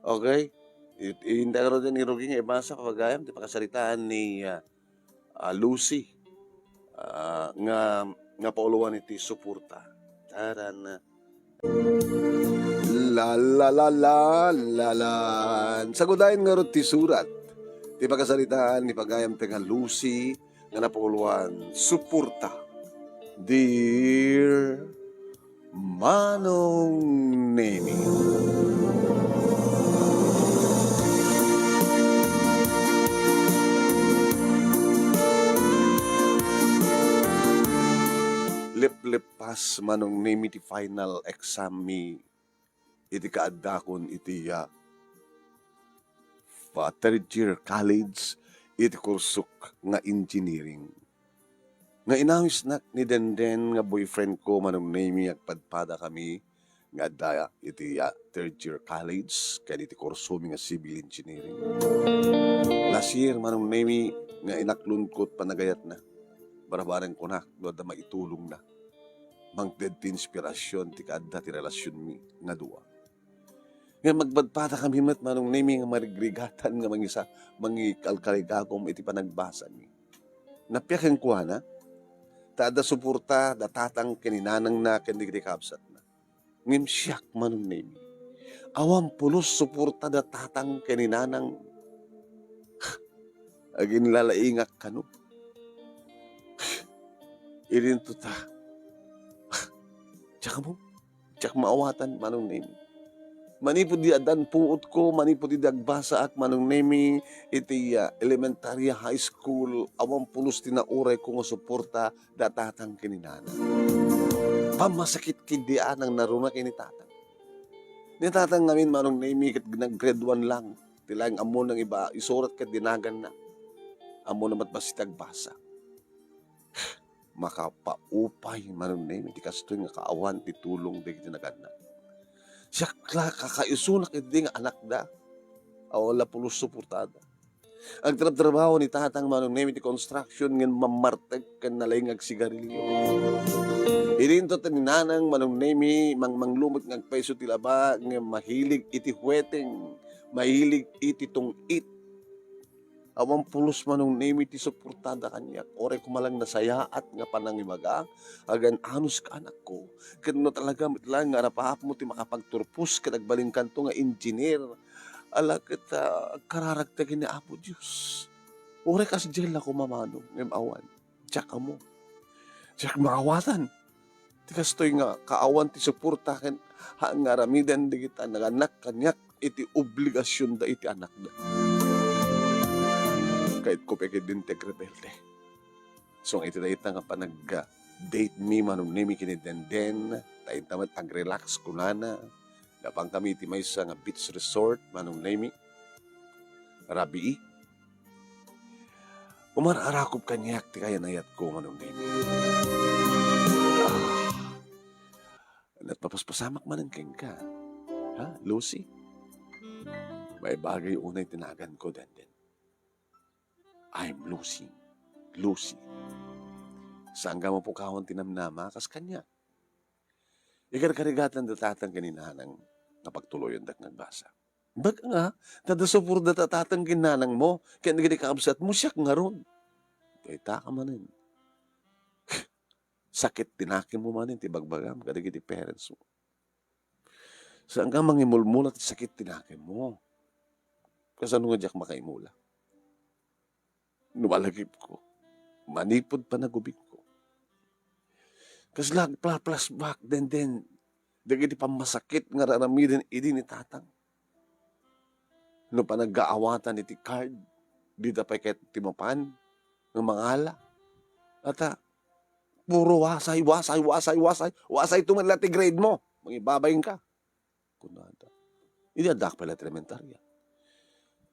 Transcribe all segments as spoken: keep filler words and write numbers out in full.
Okay? It-, inda ngaruden ni Rugi nga ibasa, pagayam, ti pakasaritaan ni, ah, ah, Lucy, ah, nga, nga pauloan iti suporta. Taran. La, la, la, la, la, la. Sagudayen ngarud ti surat. Ti pakasaritaan ni pagayam nga Lucy, nga napauloan, suporta. Dear Manong Nemi. Leplep-pas, Manong Nemi, ti final exam mi iti kaaddakon iti, ah, pa third year college iti kursok nga engineering. Nga inawisnak ni Denden nga boyfriend ko, Manong Nemi, agpadpada kami nga adda iti, ah, third year college ken iti kursomi nga civil engineering. Last year, Manong Nemi, nga inaklon ko ti panagayatna. Barabareng kunak no adda maitulongna. Mangted ti inspirasyon ti kaadda ti relasyonmi nga dua. Ngem agpadpada kami met, Manong Nemi, nga marigrigatan nga mangisa-, mangikalkaligagum iti panagbasami. Nappiak kenkuana, ta adda suporta da tatang ken ni nanangna ken dagiti kabsatna. Ngem siak, Manong Nemi, awan pulos suporta da tatang ken ni nanang. Aginlalaingak kano. Idinto ta. Diak ammo. Diak maawatan, Manong Nemi. Manipud di addan puotko, manipud di agbasaak, Manong Nemi, iti, ah, elementary, high school, awan pulos ti naurayko nga suporta da tatang ken ni nanang. Pammasakit ketdi a nangngaruna ken ni tatang. Ni tatang ngamin, Manong Nemi, ket nag-grade one lang. Ti laeng ammona nga iba-, isurat ket dinaganna. Ammona met bassit agbasa. Makapaupay, Manong Nemi, ti kastoy nga kaawan ti tulong dagiti naganna. Siak la kakaisunak idi nga anakda. Awan la pulos suportada. Agtrabtrabaho ni tatang, Manong Nemi, ti construction ngem mammartek ken nalaing agsigarilyo. Idinto ti ni nanang, Manong Nemi, mangmanglo met nga agpayso ti laba ngem mahilig iti huweteng, mahilig iti tungit. Awan pulos, Manong Nemi, ti suportada kaniak. Uray koma lang nasayaat nga panangibaga, agan-anos ka, anakko. Ket no talaga met laeng nga arap-arapmo ti makapagturpos ket agbalinkanto nga engineer, ala ket, ah, agkararagta ken ni Apo Dios. Uray kasdiay la koma, Manong, ngem awan. Diak ammo. Diak maawatan. Ti kastoy nga kaawan ti suporta ken ha nga aramiden dagiti nagannak kaniak iti obligasionda iti anakda. Kayatko pay ketdin ti agrebelde. So, iti dayta nga panag-date mi, Manong Nemi, ken ni Denden, ta inta met agrelax kunana. Napankami iti maysa nga beach resort, Manong Nemi. Rabii. Umar-arakop kaniak ti kayan-ayatko, Manong Nemi. Ah, nagpapaspasamak manen kenka. Ha, Lucy? Maibagay unay ti naganko, Denden. I'm losing. Lucy. Saanka mapukawan ti namnama kas kaniak. Ikarkarigatan da tatang ken ni nanang nga pagtuloyendak nga agbasa. Baga nga, ta adda suporta da tatang ken nanangmo, ken dagiti kabsatmo, siak ngarud. Dayta ka manen. Sakit ti nakemmo manen ti bagbagam kadagiti parents mo. Saanka mangimulmula ti sakit ti nakemmo. Kasano nga diak makaimula? No malagipko, manipud panagubingko, kasla agpla-flashback, Denden, dagiti pammasakit nga aramiden idi ni tatang. No panaggaawatan iti card, dida pay ket ti mapan nga mangala. Ata, puro wasay, wasay, wasay, wasay. Wasay to met la ti grade mo. Mangibabain ka. Kunada. Idi addaak pay la ti elementarya.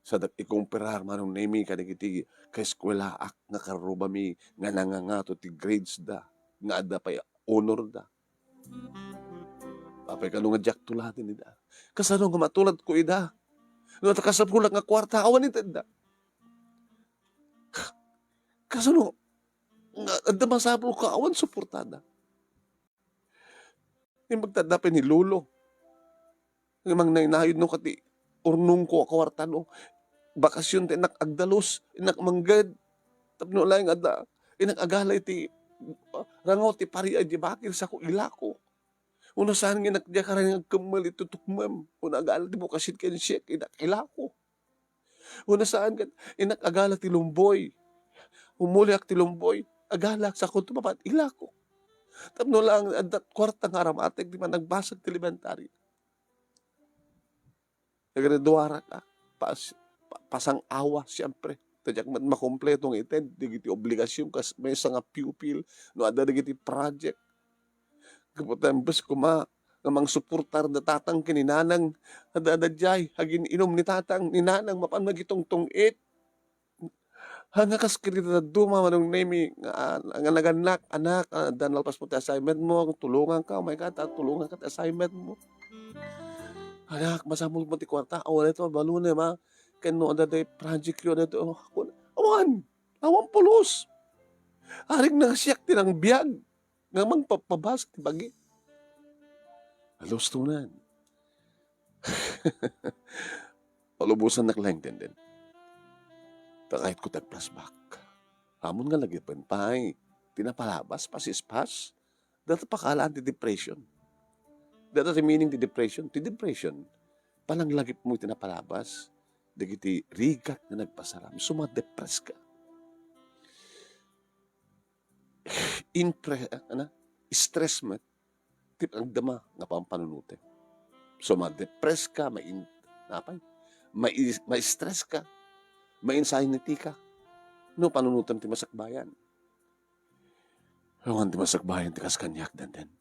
Sadak ikumperar, Manong Nemi, kadagiti kaeskuelaak nga karrubami nga nangangato ti grades da, nga adda pay honor da. Apay kano nga diak tuladen ida? Kasano nga matuladko ida? No ta kasapulak nga kuarta, awan itedda. Kasano nga adda masapulko, awan suportada? Ngem agtadda pay ni Lolo. Ngem mangnaynayod no kati urnongko a kuarta no bakasion ti innak agdalus, innak mangged. Tapno laeng adda, innak agala iti, ah, rangaw ti paria idiay bakil sako, ilako. Wenno saan nga innak diak karanen agkemmel iti tukmem, wenno agala ti bukasit ken siek, innak ilako. Wenno saan ket innak agala ti lumboy, umuliak ti lumboy, agala sako tumapat, ilako. Tapno laeng adda kuarta nga aramatek ti panagbasag ti elementaria. Naggraduaraka, pas-, pa-, pasang-awa, siempre. Ta diak met makompleto nga ited dagiti obligasion kas maysa nga pupil, no adda dagiti project. Gapu ta imbes koma nga mangsuportar da tatang ken ni nanang, adda, adda diay agin-inum ni tatang, ni nanang mapan magitungtung-it. Ha, nga kas ket iti dadduma, Manong Nemi, nga, nga nagannak, "Anak, ah, adda nalpas mo ti assignment mo, tulonganka, umayka, ta tulonganka ti assignment mo." "Anak, masamol mo ti kuarta." "Awan ito, balone, ma. Ken no, adda day project yo, adda ito." Oh, kun-, awan! Awan pulos! Arik na nga siak ti nangbiag nga mangpapabasag ti bagi. Alustonan. Palubosannak laeng, Denden. Ta kayatko ti agplasbak. Ammom nga lagipem pay ti napalabas, pasispas. Data pakalaan ti depression. Data ti meaning ti depression. Ti depression, pananglagipmo iti napalabas dagiti rigat nga nagpasaram. So, ma-depress ka. Impre-, ano? Stress met ti agdama nga pampanunotem. So, ma-depress ka, main-, apay? Mai-, ma-stress ka, ma-anxiety ka, no panunotem ti masakbayan. Awan ti masakbayan ti kas kaniak, Denden.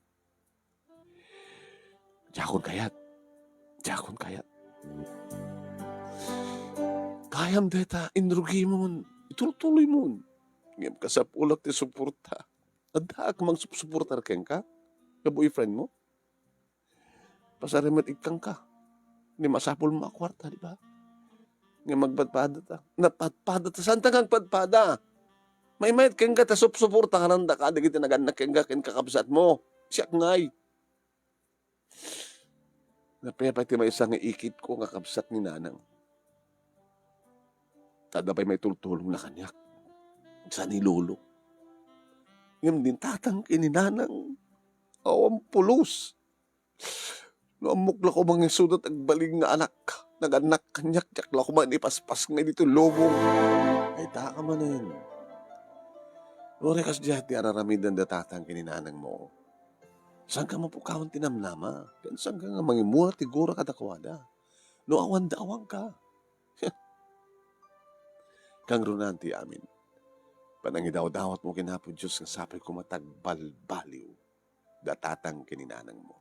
Diakon kayat. Diakon kayat. Kayam dayta, inrugimon, itultuloymon. Ngem kasapulak ti suporta. Addaak mangsupsuportar kenka, nga boyfriend mo. Pasar met ikkangka. Ni masapul mo a kuarta, di ba? Nga magpadpadata. Napadpadata. Saanta nga agpadpada? Maymayat kenka ta supsuportaranka dagiti nagannak kenka ken kakabsat mo. Siak ngay. Napay pay ti maysa nga ikit ko nga kabsat ni Nanang. Adda pay maitultulongna kaniak. Sa ni Lolo. Ngem ni Tatang ken ni Nanang, awan pulos. No ammok la koma nga isuda ti agbalin nga anak, nagannak kaniak, diak la koma ipaspas nga ditoy lubong. Ay, taka manen. Uray kasdiay ti ar-aramiden da Tatang ken ni Nanang mo. Saanka mapukawan ti namnama? Ken saanka nga mangimula ti gura kadakuada? No awan da awanka. Kangrunan ti amin. Panangidawdawat mo ken Apo Dios nga sapay koma ti agbalbaliw da Tatang ken ni Nanang mo.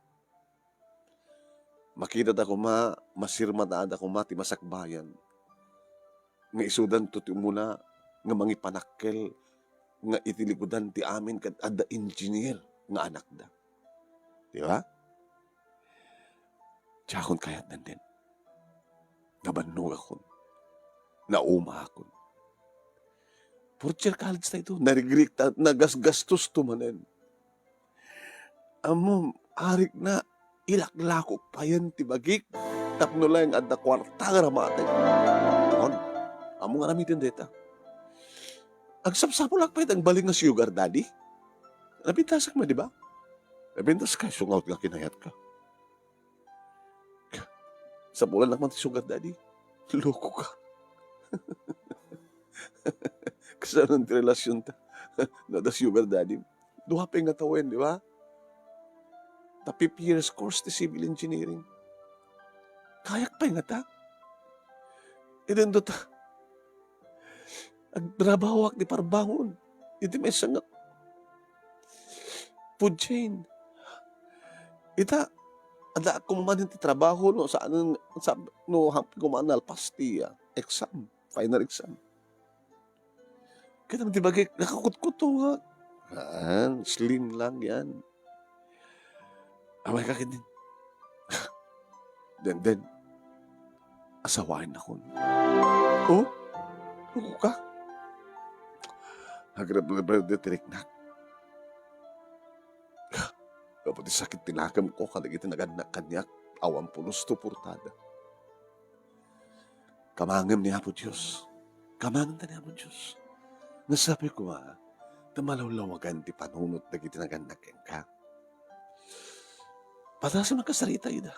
Makitata koma, masirmatada koma ti masakbayan nga isudanto ti umuna nga mangipanakkel nga iti likudan ti amin ket adda engineer nga anakda. Di ba? Diakon kayat, Denden. Nabannogakon. Naumaakon. Fourth year college ta ito. Narigrik ta, nagasgastosto manen. Ammom, arik na, ilaklakok payen ti bagik. Tapno laeng adda kuarta nga ramatek. On. Ammom nga aramiden dayta. Agsapsapulak pay ti agbalin nga sugar daddy. Napintasak met, di ba? Napintas ka, isungaw nga kinayatka. Sapulannak man ti sugar daddy. Loko ka. Kasano ti relasyonta? No adda sugar daddy. Dua pay nga tawen, di ba? Ta fifth year's course ti civil engineering. Kayak pay ngata. Idinto ta. Agtrabahoak ti parbangon. Iti maysa nga food chain. Ita, adda koma manen ti trabaho, no, saan, sa, no, hapit koma nalpas ti, ah, exam, final exam. Kita mo ti bagik, nakakutkuto nga. Ah, slim lang yan. Amayka ketdin. Denden, asawaennakon. Oh? Loko ka? Agrebrebred ti riknak. Gapu ti sakit ti nakemko kadagiti nagannak kaniak, awan pulos ti suportada. Kamangem ni Apo Dios. Kamangem ta ni Apo Dios. Nga sapay koma, ta malawlawagan ti panunot dagiti nagannak kenka. Padasem a kasarita ida.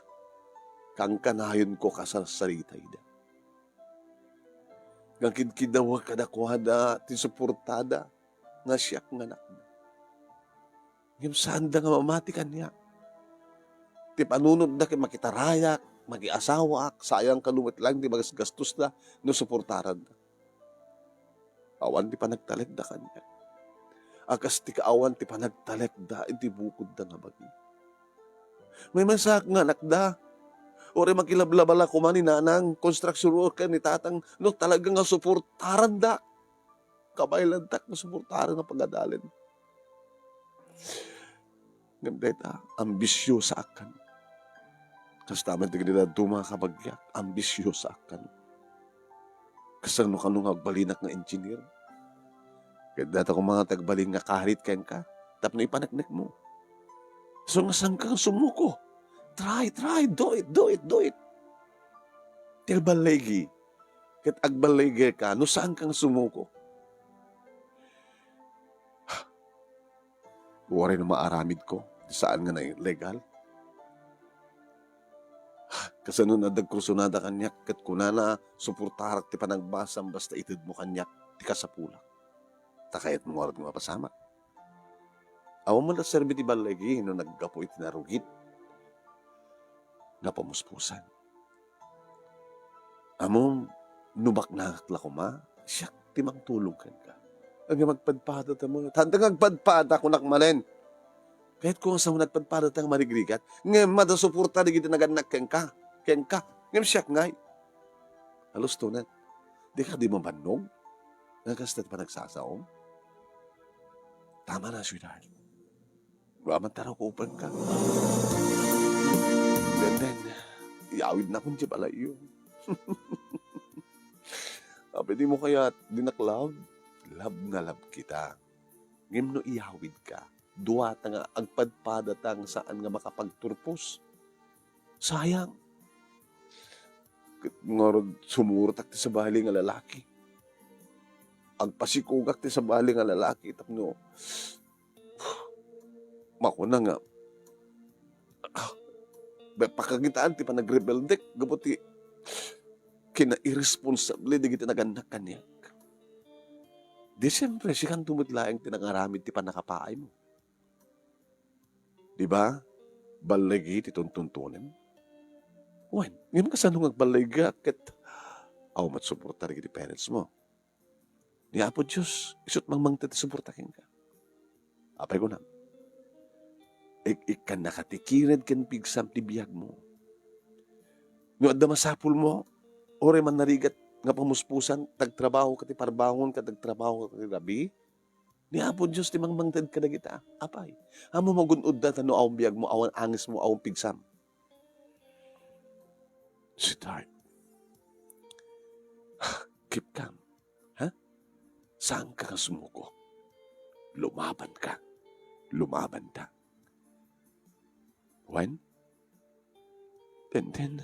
Kankanayonko kasarita ida. Nga kidkidawek kadakuada ti suportada nga siak nga anakda. Ngem saanda nga mamati kaniak. Ti panunotda ket makitarayak, makiasawaak, sayang kano met laeng ti magasgastosda no suportaranda. Awan ti panagtalekda kaniak. A kas ti kaawan ti panagtalekda iti bukodda nga bagi. Maymaysaak nga anakda. Uray makilablabala koma ni nanang, construction worker ni tatang, no talaga nga suportaranda. Kabaylantak nga suportaren nga pagadalan. Ngem dayta, ambisiosaak kano. Kasta met dagiti dadduma a kabagiak, ambisiosaak kano. Kasano kano nga agbalinak nga engineer? Ket dayta koma nga ti agbalin nga karit kenka, tapno ipaneknekmo. So, nga saanka nga sumuko? Try, try, do it, do it, do it. Ti agballigi, ket agballigika no saanka nga sumuko. Uray no maaramidko ti saan nga nailegal. Kasano nga adda kursunada kaniak ket kunana, suportarak ti panagbasam basta itedmo kaniak ti kasapulak. Ta kayatmo ngarud nga mapasamak. Awan met a serbi ti balligi no naggapu iti narugit nga pamuspusan. Ammom, no baknangak la koma, siak ti mangtulong kenka. Ngem agpadpadata met. Haanda nga agpadpada, kunak manen. Kayatko nga sao nga agpadpadata nga marigrigat. Ngem adda suporta dagiti nagannak kenka. Kenka. Ngem siak ngay. Alustonen. Dika di mabannog? Nga kasta ti panagsasaom? Tama na, sweetheart. Wa man taraw ko upagka. Then, then, iyawidnakon ti balayyo. Apay dimo kayat, dinak love? Love nga love kita. Ngem no iyawidka, duata nga agpadpadata nga saan nga makapagturpos. Sayang. Ket ngarud sumurotak ti sabali nga lalaki. Agpasikogak ti sabali nga lalaki tapno makuna nga, ah, pakakitaan ti panagrebeldek gapu ti kinairresponsable dagiti nagannak kaniak. Di siempre, sikanto met laeng ti nangaramid ti pannakapaaymo. Di ba? Balligi ti tuntuntonem. Wen, ngem kasano nga agballigiak ket awan met suporta dagiti parents mo? Ni Apo Dios, isu't mangmangted ti suporta kenka. Apay kunam? Ik-, ikkannaka ti kired ken pigsam ti biagmo. No adda masapulmo, uray mannarigat nga pamuspusan, tagtrabaho ka ti parbangon ket tagtrabaho ka ti rabii, ni Apo Dios ti mangmangted kadagita. Apay, ammom a gun-odda ta no awan biagmo, awan angesmo, awan pigsam. Sweetheart, keep calm. Ha? Saanka nga sumuko. Lumabanka. Lumabanta. Wen? Then, then,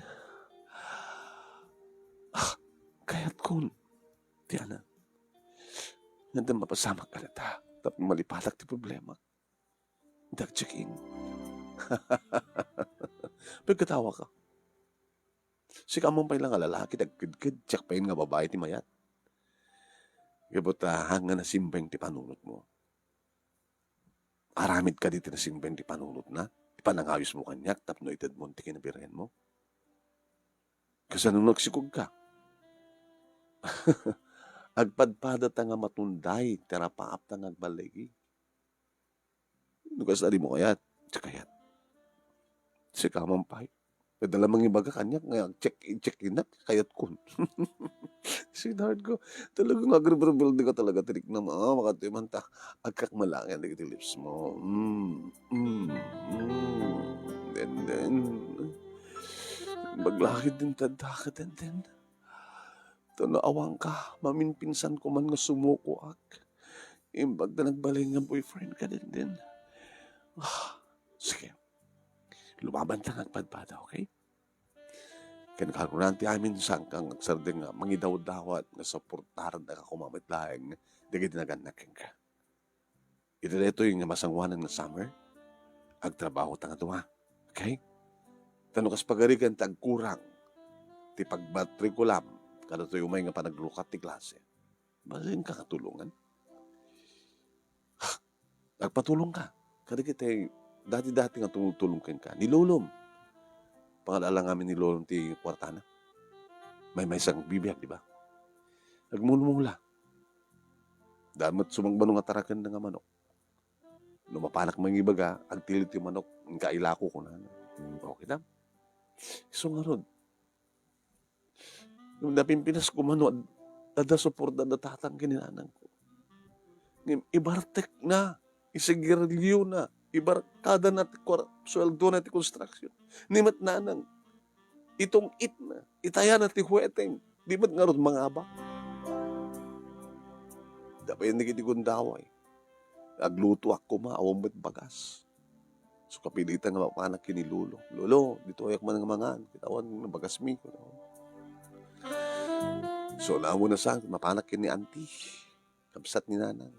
ah, kayatkon. Ti ana. Nga adda mapasamak kadata. Tapno malipatak ti problema. Dag check-in. Pagkatawa ka. Sika man pay la nga lalaki, dagkedked, siak pay nga babai ti mayat. Gapu ta, haan nga nasimbeng ti panunotmo. Aramid kadi ti nasimbeng ti panunotna, ti panangawis mo kaniak tapno itedmo ti kinabirhen mo. Kasano no agsikog ka? Agpadpadata nga matunday ti rapaapta nga agballigi. No kasta, dimo kayat, siak kayat. Sika man pay. Adda la mangibaga kaniak nga check-in, check-inak, kayatkon. Sweetheart ko, talaga nga agrebrebelde ka talaga, ti riknam, ah, makatoy man ta. Agkakmalangan dagiti lips mo. Mm, mm, mm. And then, baglakid din tadda ka, and then, ta no awanka, maminpinsan ko man nga sumukoak. Imbag ta nagbalin nga boyfriend ka, Denden. Ah, sige. Lumaban ta nga agpadpada, okay? Ken karunan ti amin, saanka nga agsardeng nga mangidawdawat nga suportarandaka koma met laeng dagiti nagannak kenka. Iti daytoy nga masangoanan nga summer, agtrabahota nga dua. Okay? Ta no kas pagarigan ti agkurang ti pagmatrikulam kadatoy umay nga panaglukat ti klase, balinka nga tulongan. Agpatulongka kadagiti dati-dati nga tumultulong kenka. Ni lolom. Pangal-ala ngamin ni lolom ti kuartana. Maymaysa nga agbibiag, di ba? Agmulmula. Daan met sumangbano nga tarakenna nga manok. No mapanak mangibaga, agtilit ti manok, "Inka ilako," kunana. Okay, dam. Isu ngarud, no napimpinas ko man, no ad-, adda suporta da tatang ken ni nanangko. Ngem ibartekna, isigirilyona, ibarkadana ti kuar-, suweldona ti construction. Ni met nanang, itung-itna, itayana ti hueteng, di met ngarud mangabak. Adda pay dagiti gundaway. Aglutoak koma, awan met bagas. So, kapilitan nga mapanak ken ni Lolo. "Lolo, ditoyak man nga mangan. Ket awan nga bagasmi," kunana. So, naammonak sa, mapanak ken ni Auntie. Kabsat ni Nanang.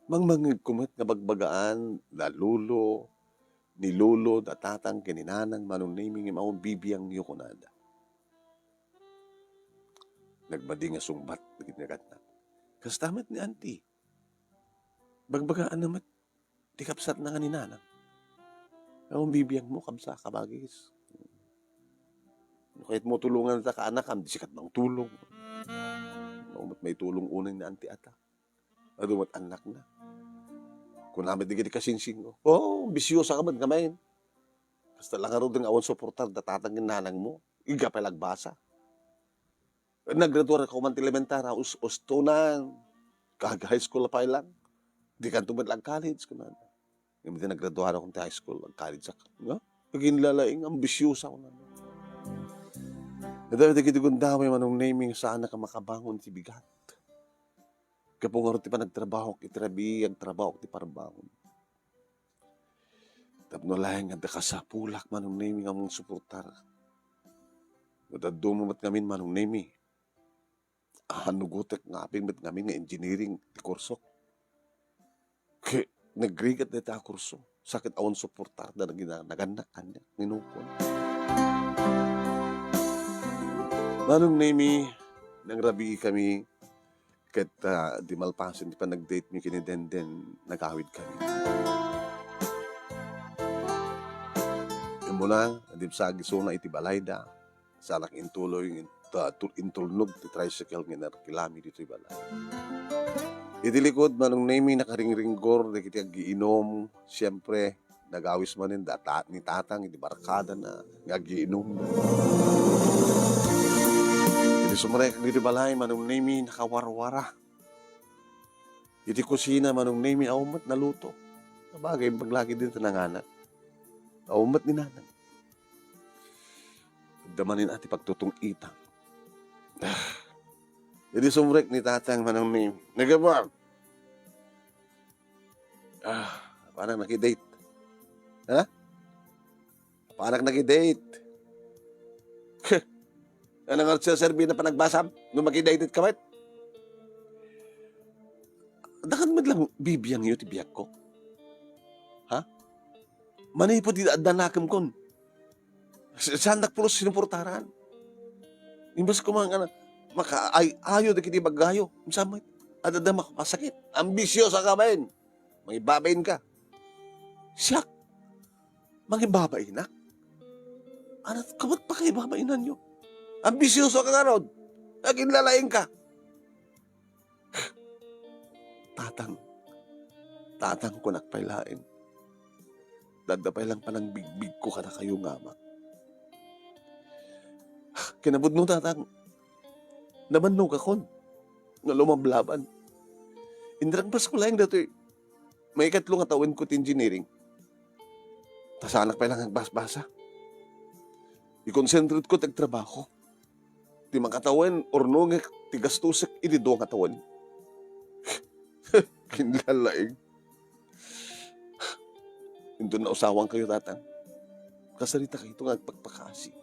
Mangmangngegko met nga bagbagaan da Lolo, ni Lolo, da Tatang, ken ni Nanang, Manong Nemy, ngem awan bibiangyo, kunada. Nagmadi nga sungbat dagiti nagannak. Kasta met ni Auntie. Bagbagaanna met ti kabsatna nga ni Nanang. Awan bibiangmo, kabsa, kabagis. No kayatmo tulonganta, kaanakam, di sika mangtulong. No met maitulong unay ni Auntie ata. Adu met annakna. Kuna met dagiti kasingsingko, "Oh, ambisiosaka met ngamin." Kasta la ngarud nga awan suportar da tatang ken nanangmo. Iga pay la agbasa. Naggraduar ka man ti elementarya, us-, ustonan. Kag high school pay lang. Dikanto met la ag-college, kunana. Ngem idi naggraduar ako ti high school, ag-college ak. Nga? Aginlalaing, ambisiosa, kunana. Adda dagiti gundaway, Manong Nemy, nga saanak a makabangon ti bigat. Gapu ngarud ti panagtrabahok iti rabii, agtrabahok ti parbangon. Tapno laeng adda kasapulak, Manong Nemy, nga mangsuportar. No dadduma met ngamin, Manong Nemy, anugotek nga aping met ngamin nga engineering ti kursok. Ket nagrigat dayta a kurso. Sakit awan suportar da nagina-, nagannak ania. Nginukon. Manong Nemy, nangrabii kami ket, ah, di malpasen ti panagdate mi ken ni Denden, nagawid kami. Immuna, dimsag isuna iti balayda, saanak intuloy, ta-, tu-, intulnog ti tricycle nga inarkilami ditoy balay. Iti likud, Manong Nemy, nakaringringgor dagiti aggiinom. Siempre, nagawis manen da ta-, ni Tatang iti barkadana nga aggiinom. Iti sumrekak ditoy balay, Manong Nemy, nakawarwara. Iti kusina, Manong Nemy, awan met naluto. Sabagay, imbag la ket dita nanganak. Awan met ni Nanang. Adda manen a ti pagtutong-itang. Ah. Idi sumrek ni Tatang, Manong Nemy, "Nagabag! Ah, parang nakidate. Ha? Parang nakidate." Ano nga siserbi na panagbasam? No makidate ka met? Dakan met lang bibiangyo ti biagko. Ha? Manipud iti adda nakemkon. S-, saandak pulos sinuportaran. Imbes ko man nga maka-ay-ayo dagiti baggayo. Saan met? Adda makapasakit. Ambisiosaka met. Mangibabain ka. Siak? Mangibabainak? Ano, kabat pa kay babainanyo? Ambisioso ka ngarud. Aginlalaing ka. Tatang, tatang, kunak pay laeng. Dadda pay lang panangbigbigko kadakayo nga ama. Kinapudno, tatang, namannokakon nga lumablaban. Inragbasko laeng datoy maikatlo nga tawenko ti engineering. Ta saanak pay lang agbasbasa. Ikonsentrate ko ti agtrabaho. Ti makatawen, urnongek ti gastosek iti dua nga tawen. Kinlalaing. Inton nausawankayo, tatang, kasaritakayto nga agpakpakasi.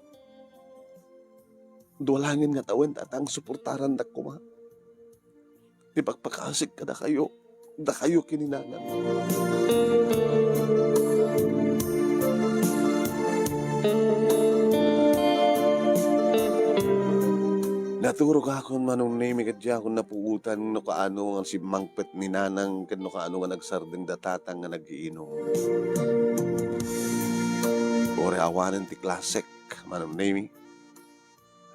Dua laengen nga tawen, Tatang, suportarandak koma. Ipakpakasik kadakayo, dakayo ken ni Nanang. Naturogakon, Manong Nemi, ket diakon napuotan no kaano nga simmangpet ni Nanang ken no kaano nga nagsardeng da Tatang nga nagiinum. Uray awanen ti klasek, Manong Nemi.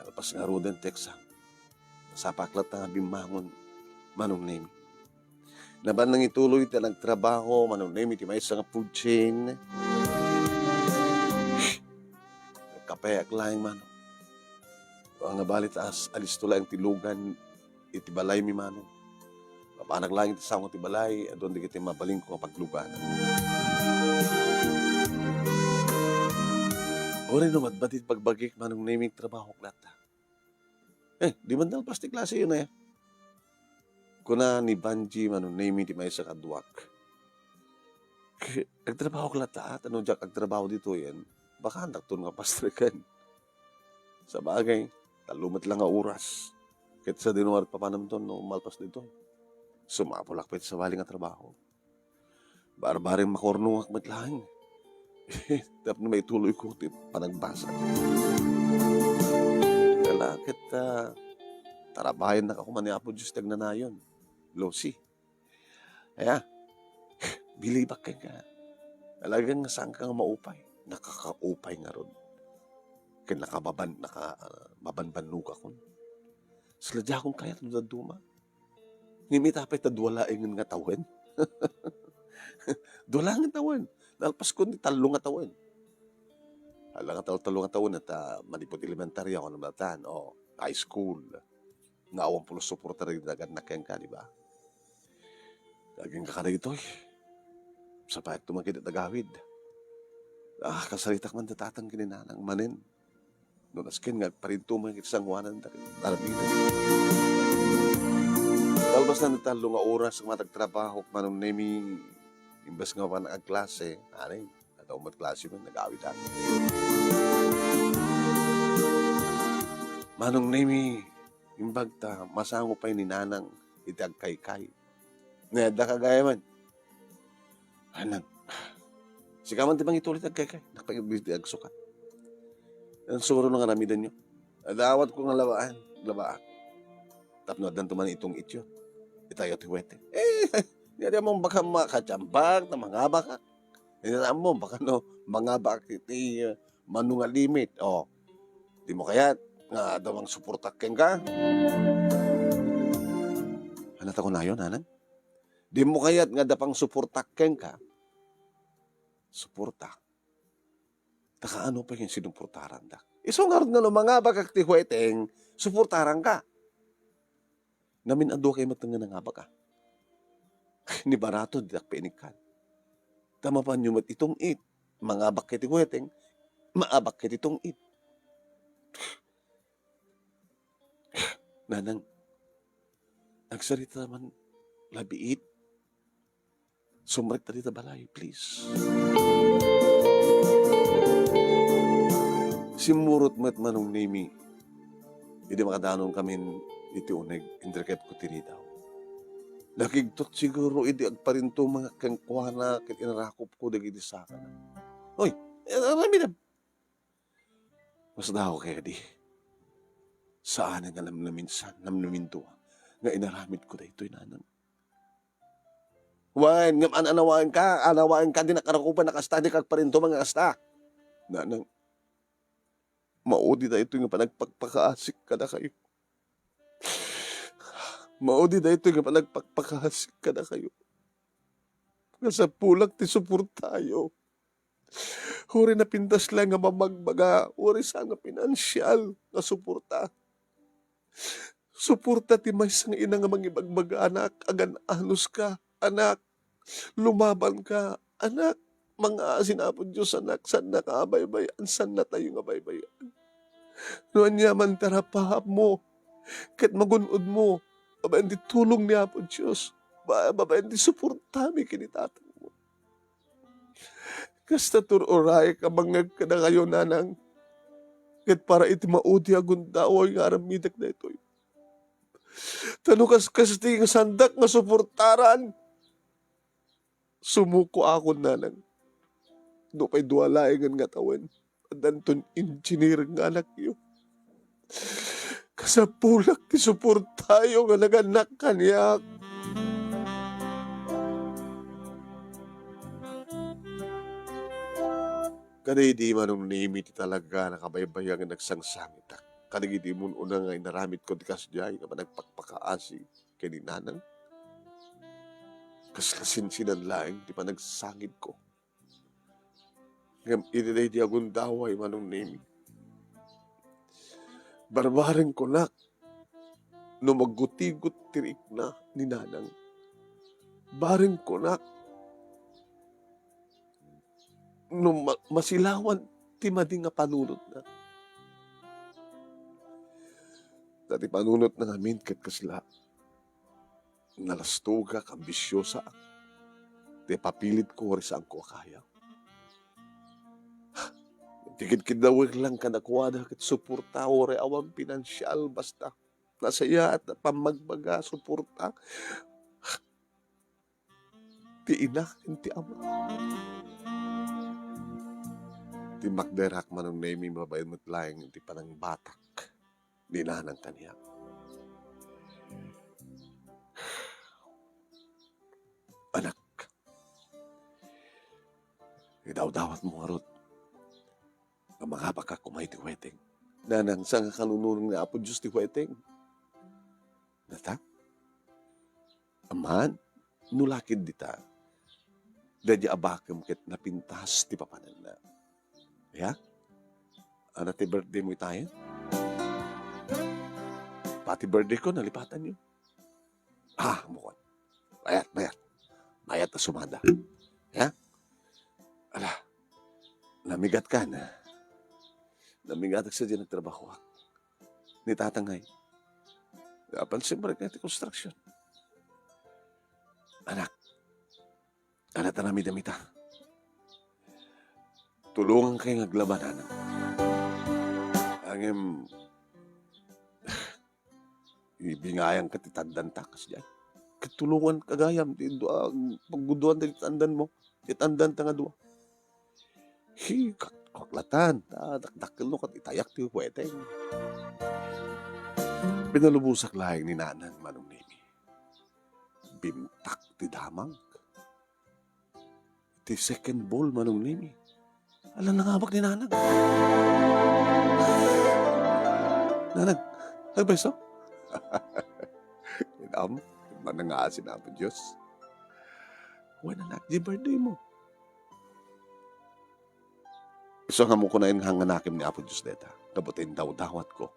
Nalpas ngaruden ti exam. Sapaak latta nga bimmangon, Manong Nemi. Napan nangituloy ti nagtrabaho, Manong Nemi, ti maysa nga food chain. Nagkapeak laeng, Manong. Nga bali ta as-, alisto laeng ti lugan iti balaymi, Manong. Mapanak laeng iti sango ti balay, adun dagiti mabalinko nga pagluganan. Uray no badbadi ti pagbagik, Manong Nemi, trabahok latta. Eh, di man nalpas ti klase yun, eh. Kuna ni Banji, Manong Nemi, ti maysa kaduak. Agtrabahok latta, at ano diak agtrabaho ditoyen, baka andakton nga pastreken. Sabagay, tallo met lang nga oras. Ket sadino nga papanamton no malpas ditoy. Sumapulak pay iti sabali nga trabaho. Barbareng makornongak met laeng. Tapno maituloyko ti panagbasa. Kala ket, ah, tarabayannaka koma ni Apo Dios ti agnanayon. Lucy. Aya, bilibak kenka. Talagang saanka nga maupay. Nakakaupay ngarud. Ken nakababan-, naka-, ah, babanbannogakon. Sala diakon kayat no dadduma. Ngem ita pay ta dua laengen nga tawen. Dua laengen tawen. Nalpaskon ti tallo nga tawen. Ala nga tallo, tallo nga tawen, ta manipud elementarya, ano ba tan? O, high school. Nga awan pulos suporta dagiti daganna kenka, di ba? Agingga kadagitoy. Sapayak to man ket agawid. Ah, kasaritak man ti Tatang ken ni Nanang manen. No nasken nga agparinto man iti sangoanan dagiti aramidenyo. Kalpasan ti tallo nga oras nga matagtrabaho, Manong Nemi, imbes nga mapan agklase, anay, adda met klase man, nagawid ako. Manong Nemi, imbag ta masango pay ni Nanang iti agkaykay. Nga adda kagayam. Anang, sika man ti mangituloy ti agkaykay, nakpag-, agsukat. Ang suro nga aramidenyo. Adawatko nga labaan, labaak. Tapno addanto man itong ityo. Itayo ti huwete. Eh, di mo baka makachambak na mangabak ka. Hindi mo baka no, mangabak iti, uh, mano nga limit. O, di mo kayat nga adda pangsuportak kenka? Ano ta kunayon, Nanang? Di mo kayat nga adda pangsuportak kenka? Suporta. Ta kaano pay nga sinuportarandak? Isu ngarud nga no mangabakak ti huweteng, suportaranka. Namin-adu kay met nga nangabaka. Ni barato, diak pay inikkan. Ta mapanyo met itong it. Mangabak kay ti huweteng, maabak kay ti tong-it. Nanang, agsarita man labiit. Sumrekta dita balay, please. Simmurot met Manong Nemi. Idi makadanon kamin iti uneg, inrikepko ti ridaw. Nakigtot siguro idi agparintumangak kenkuana ket inarakopko dagiti sakana. Hoy, eh, aramidem. Masdaaw kadi. Saan nga namnaminsan, namnamindua nga inaramidko daytoy, Nanang. Wen, ngem an-, anawaenka, anawaenka, di nakarakupan a kasta, di kagparintumang a kasta. Nanang, maudi daytoy nga panagpakpakaasik kadakayo. Maudi daytoy nga panagpakpakaasik kadakayo. Nga sapulak ti suportayo. Uray napintas laeng nga mamagbaga, uray saan nga pinansial nga suporta. Suporta ti maysa nga ina nga mangibagbaga, "Anak, agan-anuska, anak, lumabanka, anak, mangaasin Apo Dios, anak, saannaka a baybay-an, saannatayo nga baybay-an." No aniaman ti arapaapmo ket magun-odmo babaen ti tulong ni Apo Dios, ba-, babaen ti suportami ken ni tatangmo. Kasta tur-uray ka bangag kadakayo, Nanang. ket para iti maudi a gundaway nga aramidek daytoy. Ta no kas-, kasta nga saandak nga suportaran, sumukoakon, nanang. Nupay dua laengen nga tawen, addanton engineer nga anakyo. Kasapulak ti suportayo nga naganak kaniak. Kadaydi, Manong Nemi, ti talaga nakabaybayag nga nagsangsangitak kadagiti immun-una nga inaramidko ti kasdiay nga panagpakpakaasi ken ni nanang. Kasla sinsinan laeng ti panagsangitko. Ngem iti daydi a gundaway, Manong Nemi, barbareng kunak no maggutigot ti rikna ni nanang. Bareng kunak no ma-, masilawan ti madi nga panunotna. Ta ti panunotna ngamin ket kasla, nalastogak, ambisiosaak. Ti papilitko, uray saanko a kaya. Ti kidkiddawek lang kadakuada ket suporta, uray awan pinansial, basta nasayaat a pammagbaga, suporta. Ti ina ken ti ama. Timmakderak, Manong Nemi, babaen met laeng iti panangbatak ni nanang kaniak. Anak, idawdawatmo ngarud nga mangabakak koma iti wedding. Nanang, saan nga kanunongan ni Apo Dios ti wedding? Nata? Aman, no lakid dita, daydi a bakem ket napintas ti papananna. Ya? Ano ti birthday mo itayen? Pati birthday ko, nalipatanyo. Ah, mukon. Mayat, mayat. Mayat a sumada. Ya? Ala, namigat ka na. Namigatak sa di nagtrabaho. Ni tatangay. Napansin mo rin ti construction. Anak, anak, anak, midamita. Tulungan kayo nga aglabanan. Angem, ibingayan ka ti tandanta, kasdiay. Ket tulungan ka gayam, ti dua, pagguduan ti tandan mo, ti tandanta nga dua. Hi, kat-, kaklatan, ta, dakdakkel no kat itayak ti wedding. Pinalubosak laeng ni nanang, Manong Nemi. Bintak ti damag. Ti second ball, Manong Nemi. Ala, nangabak ni nanang. Nanang, nagbeso? Inam, manangasi na po Diyos. Wen, anak, di birthday mo. Isu nga mo kunain nga nganakim ni Apo Diyos deta, kabut indawdawatko.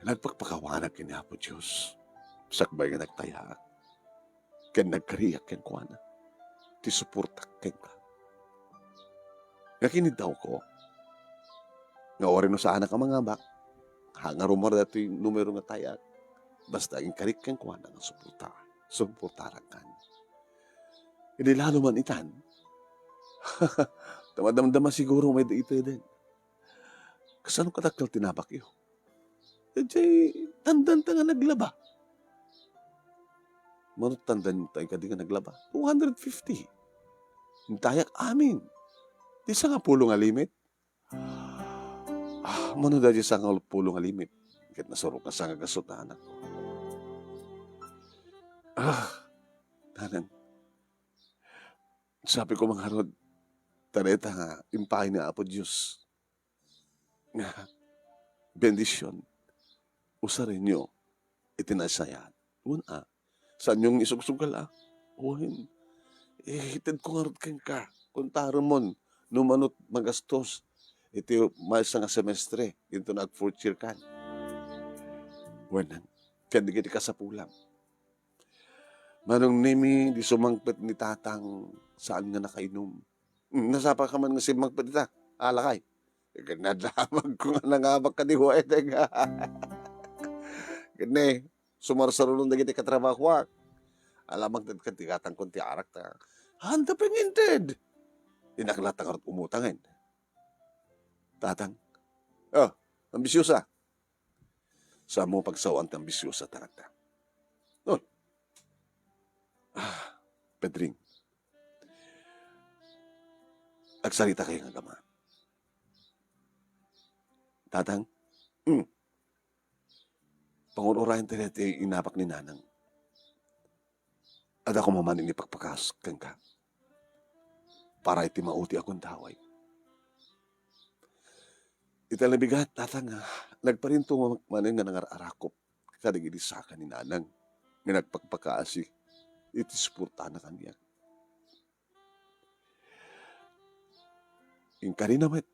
Nagpakpakawanak ken ni Apo Diyos, sakbay nga nagtayaak, ken nagkariak kenkuana, ti suportak kenka. Nga kiniddawko, nga uray no saanak a mangabak, ha nga rumar datoy numero nga tayak, basta inkarik kenkuana nga suporta, suportarankan. Idi lalo man itan, ta madamdama siguro may daytoy den. Kasano kadakkel ti nabakyo? Idiay tandanta nga naglaba. Mano tandan tayo kadi nga naglaba? Two hundred fifty. Intayak amin. Di sangapulo nga limit. Ah, mano da di sangapulo nga limit? Ket nasurok nga sangagasut a anak. Ah, nanang. Sabi ko, mangarod, ta dayta nga impaay ni Apo Diyos nga bendision, usarenyo iti nasayaat. Wen a, saanyo nga isugsugal a? Wen, eh, itedko ngarud kenka, kuntaremon, no mano ti magastos iti maysa nga semestre, inton ag fourth year kan. Wen, ken dagiti kasapulam. Manong Nemi, di sumangpet ni Tatang, saan nga nakainom. Hmm, nasapa ka man nga simmangpet ita? Alakay. Ket nadamagko nga nangabak kadi wedding. Ket ne, sumarsaruno dagiti katrabahoak. Alamang ket ti gatangkon ti arak ta, "Handa pay nga inted." Inaklat ta ngarud umutangen. Tatang. Oh, ambisiosa. Saan mo pagsaoan ti ambisiosa, tatang? Oy. Ah, Pedring. Agsarita kayo nga gama. Tatang? Mm. Pangur-urayen ti daytoy innapak ni Nanang. Adda koma manen ipakpakaas kenka. Para iti maudi a gundaway. Iti nabigat, tatang, ah, nagparinto manen nga nangar-arakop kadagiti saka ni Nanang nga nagpakpakaasi iti suportana kaniak. Inkarina met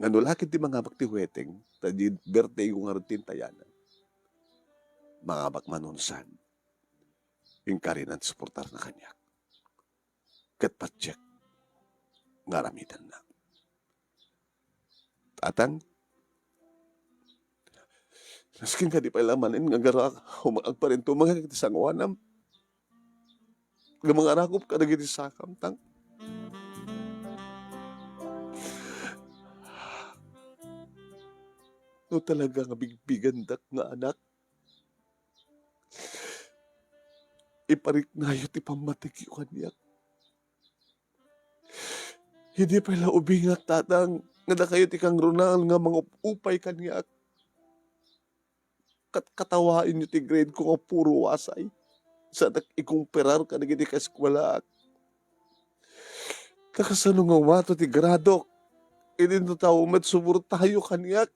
nga no la ketdi mangabak ti hueteng, ta idi birthday ko ngarud ti intayanan, mangabak man unsan, inkarinan ti suportarna kaniak. Ket patiek nga aramidenna. Tatang, nasken kadi pay la manen nga agara-, um-, agparintumeng iti sangoanam. Nga mangarakop kadagiti sakam, tang. No talaga nga bigbigendak nga anak, ipariknayo ti pammategyo kaniak. Idi pay la ubingak, tatang, nga dakayo ti kangrunaan nga mangup-upay kaniak. Kat-, katawaenyo ti grade ko nga puro wasay. Saannak ikumperar kadagiti kaeskuelaak. Ta kasano nga umato ti gradok? Idinto ta met suportayo kaniak.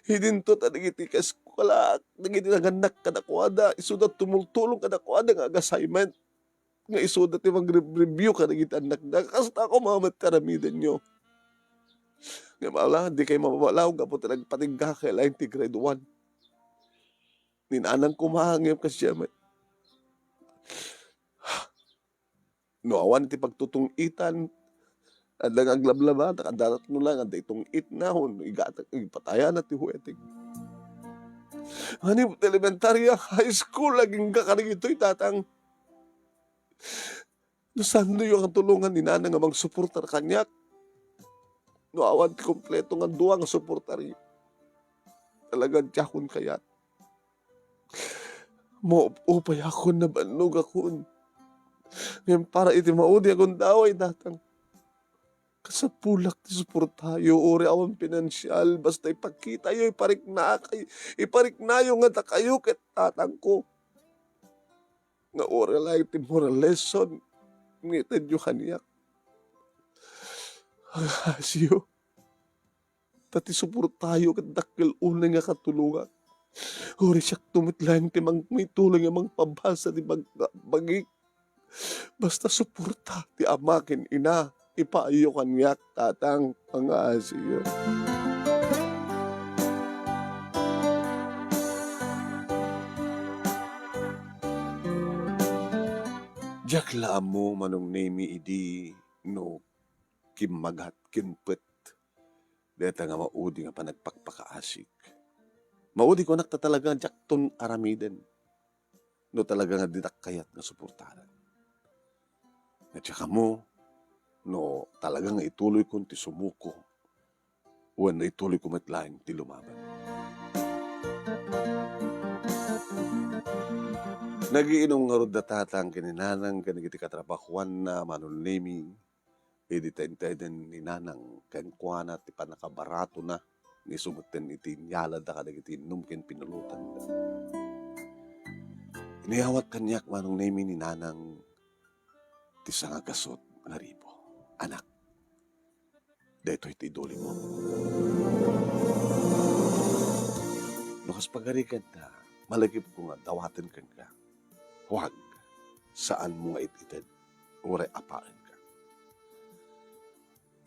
Idinto ta dagiti kaeskuelaak, dagiti nagannak kadakuada, isuda tumultulong kadakuada nga ag-assignment. Nga isuda ti mangre-review kadagiti annakda. Kasta koma met ti aramidenyo. Ngem ala, dikay mababalaw gapu ta nagpatingga kay laeng ti grade one. Ni Nanang koma, ngem kasdiay met. No awan ti pagtutung-itan, adda nga aglablaba, ta kaddatno lang, adda itong-itna, wenno igatag, ipatayana ti hueteng. Ani, elementarya, high school, agingga kadagitoy, tatang. No saanyo nga tulongan ni Nanang nga mangsuportar kaniak, no awan ti kompleto nga dua nga suportaryo, talaga diakon kayat. Maup-upayakon, nabannogakon. Ngem para iti maudi a gundaway, tatang, kasapulak ti suportayo, uray awan pinansial, basta ipakitayo, iparikna-, ipariknayo nga dakayo ket tatangko. Nga uray laeng ti moral lesson nga itedyo kaniak. Agasiyo. Ta ti suportayo ket dakkel unay nga katulongak. Uray siakto met laeng ti mang-, maituloy nga mangpabasa ti bag-, bagik. Basta suporta ti ama ken ina, ipaayyo kaniak, tatang, pangaasiyo. Diak la ammo, Manong Nemi, idi no kimmagat, kinpet dayta nga maudi nga panagpakpakaasik. Maudi kunak ta talaga nga diakton aramiden no talaga nga dinak kayat nga suportaran. Nga diak ammo no talaga nga ituloykon ti sumuko wenno ituloyko met laeng ti lumaban. Nagiinum ngarud da tatang ken ni nanang ken dagiti katrabahoanna, Manong Nemi, idi ta intayden ni nanang kenkuana ti pannakabaratona nga isu metten iti inyalada kadagiti innum ken pinulotanda. Inayawat kaniak, Manong Nemi, ni nanang ti sangagasut nga ribu. Anak, daytoy ti idulimo. No kas pagarigan ta, malagipko nga dawaten kenka. Huwag, saanmo nga it-ited, uray apaenka.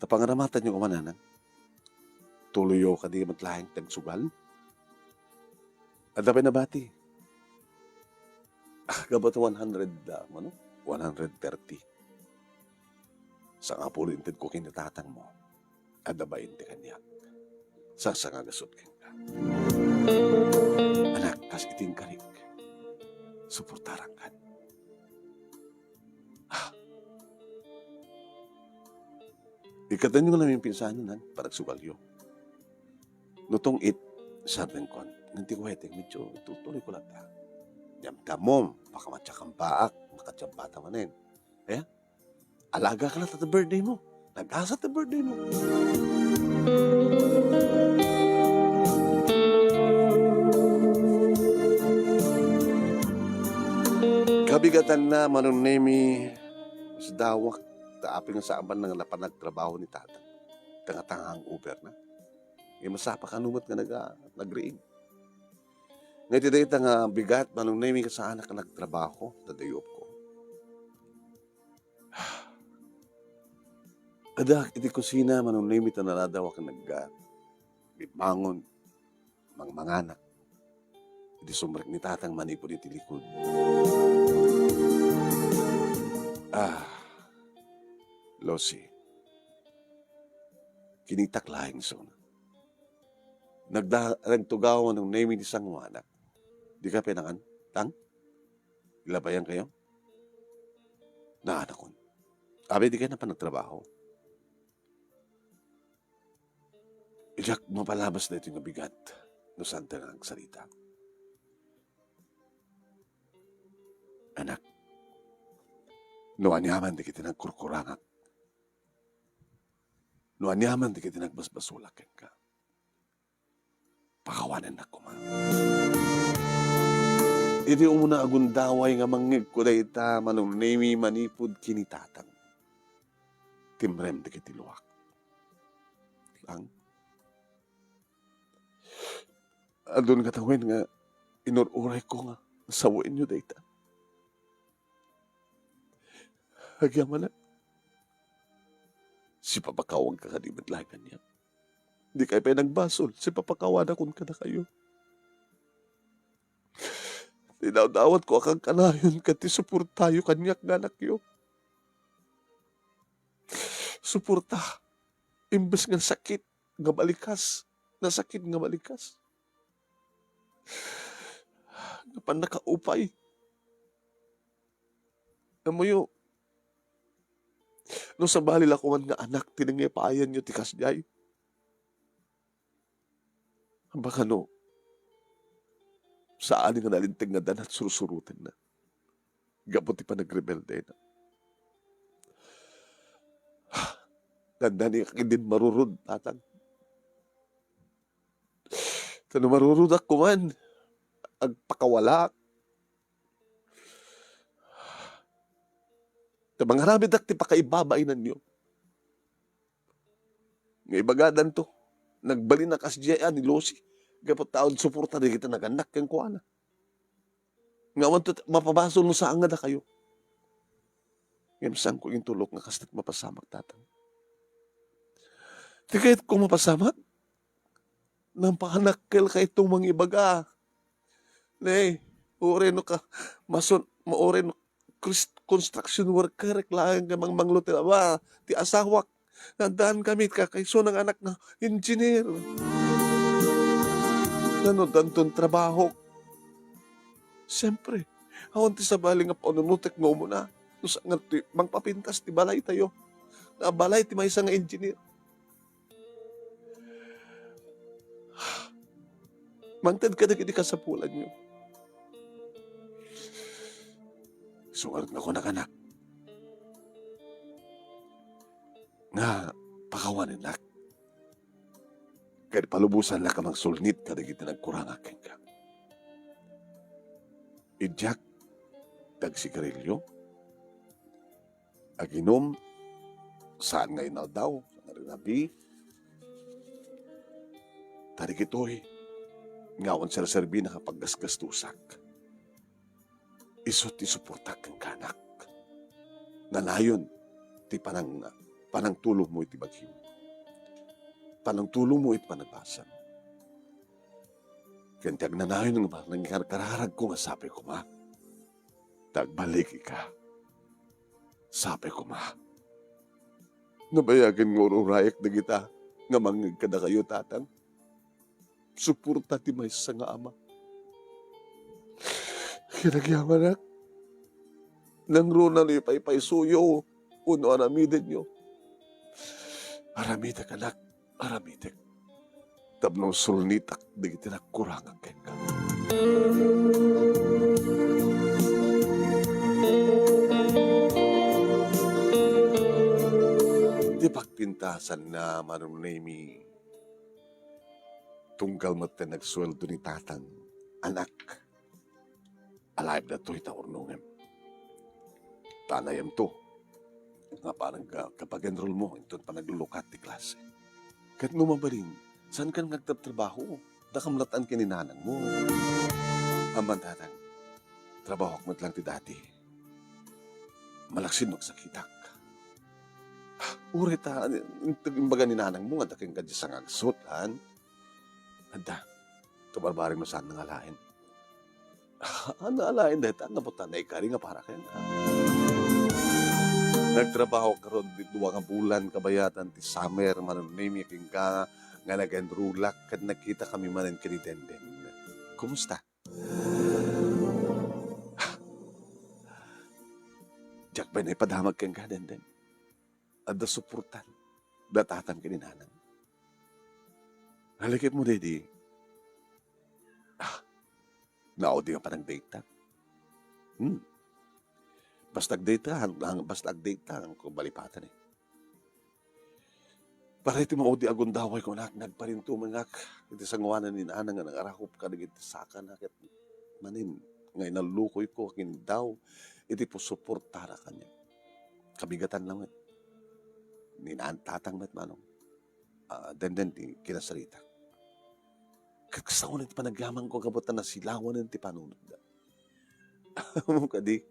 Ta pangaramatanyo koma, nanang, tuloyo kadi met laeng ti agsugal? Adda pay nabati. Ah, gapu ta one hundred, ah, ano? One hundred thirty. Sangapulo intedko ken ni tatangmo. Adda bain ti kaniak. Sangsangagasut kenka. Anak, kas iti inkarik, suportarankan. Ah. Ikataenyo nga namin pinsanan, panagsugalyo. No tungit, sabi ko, ngan ti kuwete, medyo tutuloy ko lang ta. Yam ka mo, baka matyakan baak, makatyakan bata manen. Eh? Alaga ka lang ta birthday mo. Nag-asa ta birthday mo. Kabigatan na, Manong Nemi, sa dawak, ta apin nga saan man nga napanagtrabaho ni Tatang. Tanga-tanga ang Uber na. Eh, masapa ka numat nga naga-, nagriing. Nga iti dayta nga bigat, Manong Nemi, kasaanak nga nagtrabaho, ta dayop ko. Adda iti kusina, Manong Nemi, ta naladawak nga nagga-, bibangon, mangmanganak. Iti sumrek ni Tatang manipud iti likod. Ah, Lucy, kinitak laeng suna. Nagda-, nagtugaw Manong Nemi ti sangoanak. Di ka pinangan, Tang? Ilabayan kayo? Naanakon. Abi, di kayo napanagtrabaho. Idiak mapalabas daytoy nga bigat no saan ta nga agsarita. Anak, no aniaman dagiti nagkurkurangak, no aniaman dagiti nagbasbasolak kenka, pakawanennak koma. Iti umuna a gundaway nga mangngegko dayta, Manong Nemi, manipud ken ni Tatang. Timrem dagiti luak. Ang adun nga tawen nga inur-urayko nga sawenyo dayta. Agyamanak, sipapakawanka kadi met laeng kaniak. Di kayo pay nagbasol, sipapakawanakon kadakayo. Dinawdawatko a kankanayon ket ti suportayo kaniak nga anakyo. Suporta, imbes nga sakit nga malikas, nasakit nga malikas. Nga pannakaupay. Ammoyo, no sabali la koma nga anak ti nangipaayanyo ti kasdiay, baka no, saan nga nalinteg nga danat sursurotenna gapu ti panagrebeldena. Dandani ka ket din marurod, Tatang. Ta no marurudak koman, agpakawalaak. Ta mangaramiddak ti pakaibabainanyo. Nga ibagadanto, nagbalin a kasdiay a ni Lucy, gapu ta awan suporta dagiti nagannak kenkuana. Nga awan to mapabasol no saan nga dakayo. Ngem saanko intulok nga kastak mapasamak, Tatang. Ti kayatko mapasamak, napanakkel kayto mangibaga. Ne, uray no ka, mason, mauray no Chris-, construction worker, laeng nga mangmanglo ti lawa, ti asawak. Nandaan kami, kakaiso ng anak nga engineer. Nano danton trabaho? Siyempre, awan ti sabali nga panunutek nga umuna. No sa-, nga ti, mangpapintas ti balay tayo. Na balay ti maysa nga engineer. Mangted kadagiti kasapulanyo. Sumarot nga kunak, anak, nga pakawanennak. Ket palubosannak a mangsulnit kadagiti nagkurangak kenka. Idiak dagsigarilyo, aginum, saan nga inaldaw, saan nga rabii. Ta dagitoy nga awan serserbina a paggasgastosak. Isu ti suportak kenka, anak. Nanayon ti panang-, panangtulongmo iti bagim. Panangtulongmo iti panagbasam. Ken ti agnanayon nga panangkarkararagko nga sapay koma. Ta agbaligi ka. Sapay koma. Nabayagen nga ur-urayak dagita nga mangngeg kadakayo, Tatang. Suporta ti maysa nga ama. Kinagyamanak, nangruna no ipaypaysoyo wenno aramidenyo. Aramidek, anak, aramidek. Tapno sulnitak dagiti nagkurangak kenka. Ti pagpintasanna, Manong Nemi, tunggal met ti nagsueldo ni Tatang, anak, alaem datoy ta urnongem. Ta anayamto nga parang ka-, kapag-enroll mo inton panaglulukat ti klase. Ket no mabalin, saankan nga agtrabtrabaho? Dakam latta ken ni nanang mo. Amman, Tatang, trabahoak met lang ti dati. Malaksid no agsakitak. Uray ta, integ imbaga ni nanang mo nga adda kenka diay sangagsut, han? Adda, kabarbareng no saan nangalaen. Haan nangalaen dayta, gapu ta naikari nga para ken. Nagtrabaho garud ti dua nga bulan kabayatan ti summer, Manong Nemi, kenka nga nag-enrollak ket nagkitakami manen ken ni Denden. Kumusta? Diak pay naipadamag kenka, Denden. Adda suportan da tatang ken ni nanang. Nalagipmo daydi. Ah, naudi nga panagdayta. Hmm. Basta agdayta, han-, han-, basta agdayta, hanko malipaten, eh. Para iti maudi a gundaway, kunak, nagparintumengak iti sanguanan ni nanang nga nangarakop kadagiti sakana ket manen nga inallukoyko ken daw iti pusuportana kaniak. Kabigatanna met. Ni nan-, tatang met, Manong. Ah, Denden ti kinasaritak. Ket kasta unay ti panagyamanko gapu ta nasilawanen ti panunotda. Ammom kadi?